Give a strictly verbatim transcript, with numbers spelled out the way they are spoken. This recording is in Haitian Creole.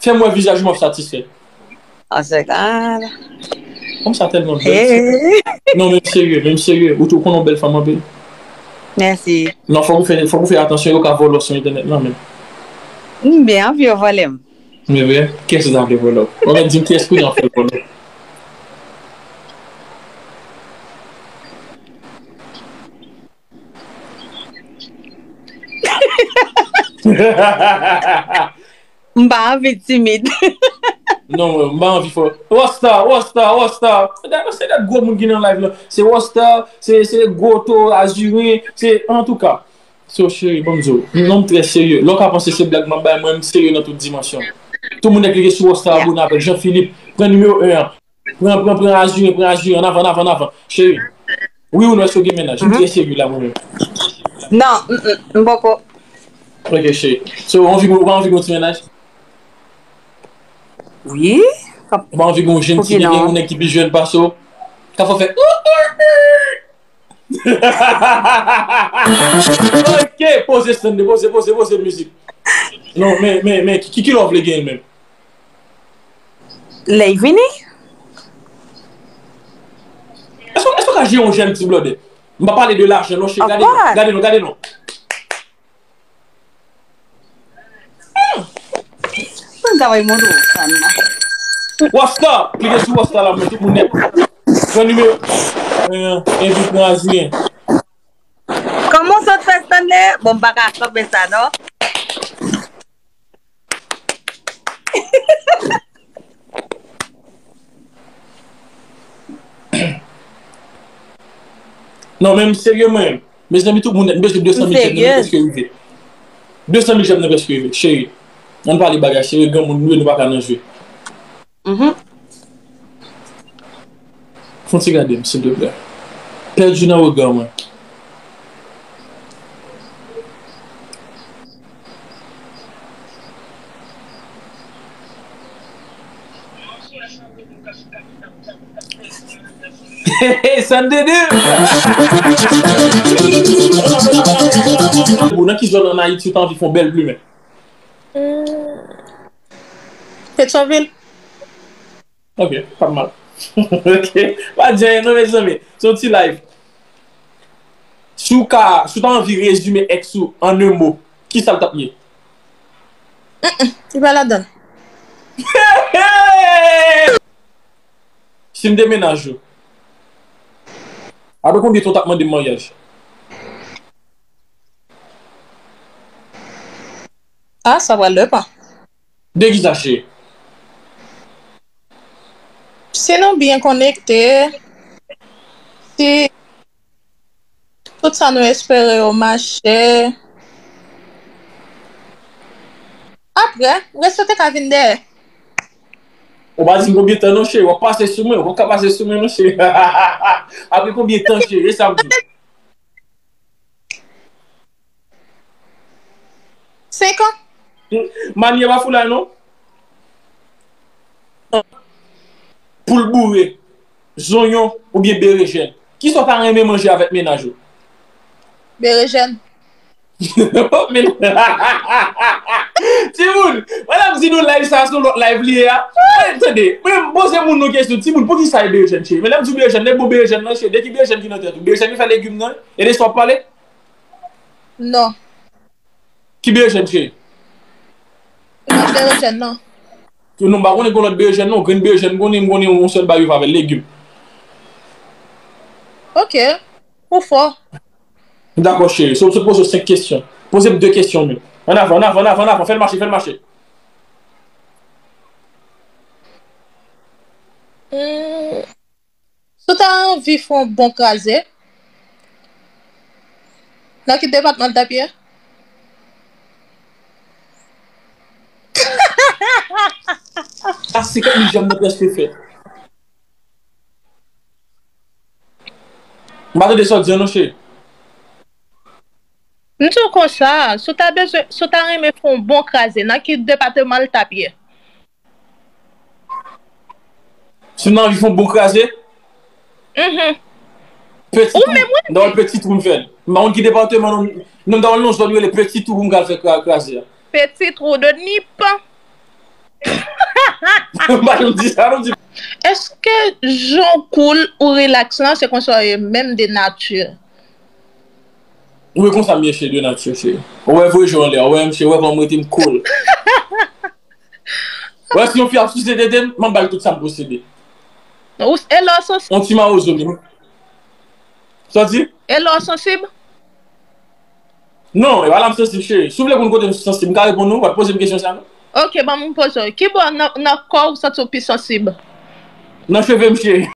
Fè m wè vizaj ou, m ap satisfè. An se ka. Fanm sa tèlman bèl. Hey. Non, menm serye, menm serye. Ou tou konnen w bèl fanm anpil. Mèsi. Non, fòk ou fè, fòk ou fè atansyon, yo ka vòlò sou entènèt lan menm. M byen anvi yo vòlè m. Men vre, kiyès ou ta vle vòlò? Ou mèt di m kiyès pou nou fè vòlò. M pa anvi timid. Non, mwen, m pa anvi fò. Rosta, Rosta, Rosta. Se dat, se dat gwo moun ki nan live lan. Se Rosta, se, se Goto, Azuren, se, antouka. So, cheri, ban m di w, non, m trè serye. Lè w ka panse se blag m ap bay, mwen, m serye nan tout dimansyon. Tout moun nan klike sou Rosta, abone avèk Jean Philippe. Pran nimewo en an. Pran, pran, pran Azuren, pran Azuren. Ann avan, ann avan, ann avan. Cheri. Wi ou non, èske w gen mennaj? M trè serye la, mwen menm. Non, m, m, m poko. Ok, cheri. So, ou anvi, ou pa anvi gen yon ti mennaj? Wi. Ou pa anvi gen yon jèn ti nèg, yon nèg ki pi jèn pase w? K ap fè w fè. Ok, poze Stanley, poze, poze, poze mizik. Non, men, men, men, ki, ki, ki lè w vle gen l menm? Lè y vini. Èske, èske w ka jere yon jèn ti blòdè? M pa pale de lajan, non, cheri. Gade non, gade non, gade non. Mwen ta vay montre w sa nan. Rosta, klike sou Rosta la, mwen tout moun nèt. Pran nimewo, euh, envit nan Aziyen. Kòman w sot fè Stanley? Bon, m pa ka kanpe sa, non. Non, men m serye, mwen. Mezanmi, tout moun nèt, m bezwen de san mil jèm nan prèske rive. De san mil jèm nan prèske rive, cheri. Ann pale bagay serye, granmoun nou ye, nou pa ka nan jwe. Mhm. Fè yon ti gade m, silvouplè. Pèdi nan rega mwen. San de de. Bon, nan ki zòn ann Ayiti ou ta anvi fè yon bèl plimen? Hmm. Petyonvil. Ok, pa mal. Ok, pa di anyen non, mezanmi. Se yon ti live. Si w ka, si w ta anvi rezime ex ou an un mo, kisa l t ap ye? Mm, mm, li pa ladan l. Si m te mennaj ou, apre konbyen tan w t ap mande m maryaj? Ah, sa pral depann. De kisa, cheri? Si nou byen konekte, si tout sa nou espere yo mache, apre, rès yo te ka vin dèyè. Ou pa di m konbyen tan non, cheri, w ap pase sou mwen, ou p ap ka pase sou mwen non, cheri. Apre konbyen tan, cheri, e sa m di w. Senk an. Mani a pa foulay non. Poul boure, zonyon oubyen berejèn? Kisa w ta renmen manje avèk mennaj ou? Berejèn. Men timoun, wè lè m di nou live sa se yon lòt live li ye a. Tande, mwen m poze moun nou kesyon, timoun, poukisa e berejèn, cheri? Men lè m di w berejèn, lè m di w berejèn nan, cheri, de ki berejèn ki nan tèt ou? Berejèn ki fè legim nan, e de sa w ap pale? Non. Ki berejèn, cheri? Non, berejèn non. Non, m pa konnen gen lòt berejèn non, grenn berejèn m konnen, m konnen yon sèl bagay yo fè avè l, legim. Ok, ou fò. Dakò, cheri. So, m sot poze w senk kesyon. Poze m de kesyon menm. Ann avan, ann avan, ann avan, ann avan. Fè l mache, fè l mache. Hmm. Si w ta anvi fè yon bon kraze, nan ki depatman l t ap ye? A senkant mil jèm nan prèske fèt. M pa tande sa w di an non, cheri. M di w konsa, si w ta bezwen, si w ta renmen fè yon bon kraze, nan ki depatman l t ap ye? Si m ta anvi fè yon bon kraze? Mhm. Petit Trou. M ta wè Petit Trou m fè l. M pa konn ki depatman non, non, m ta wè l nan zòn yo rele Petit Trou pou m ka al fè kra-, kraze a. Petit Trou de Nip. M pa janm di sa, non, di. Èske jan w cool ou relax lan, se konsa w ye menm de nati? Ou wè konsa m ye, cheri, de nati, cheri. Ou wè voye je w anlè, ou wè m, cheri, ou wè kòman m rete m cool. Ou wè si yon fi ap souse tete m, m ap ba l tout sa m posede. Ou, e lè w sansib? On ti mawozo, men. Sa w di? E lè w sansib? Non, e pa la m sansib, cheri. Si w vle konn kote m sansib, m ka reponn ou, w ap poze m kesyon sa, non? Ok, ban m poze w. Kibò nan, nan kò w santi w pi sansib? Nan cheve m, cheri.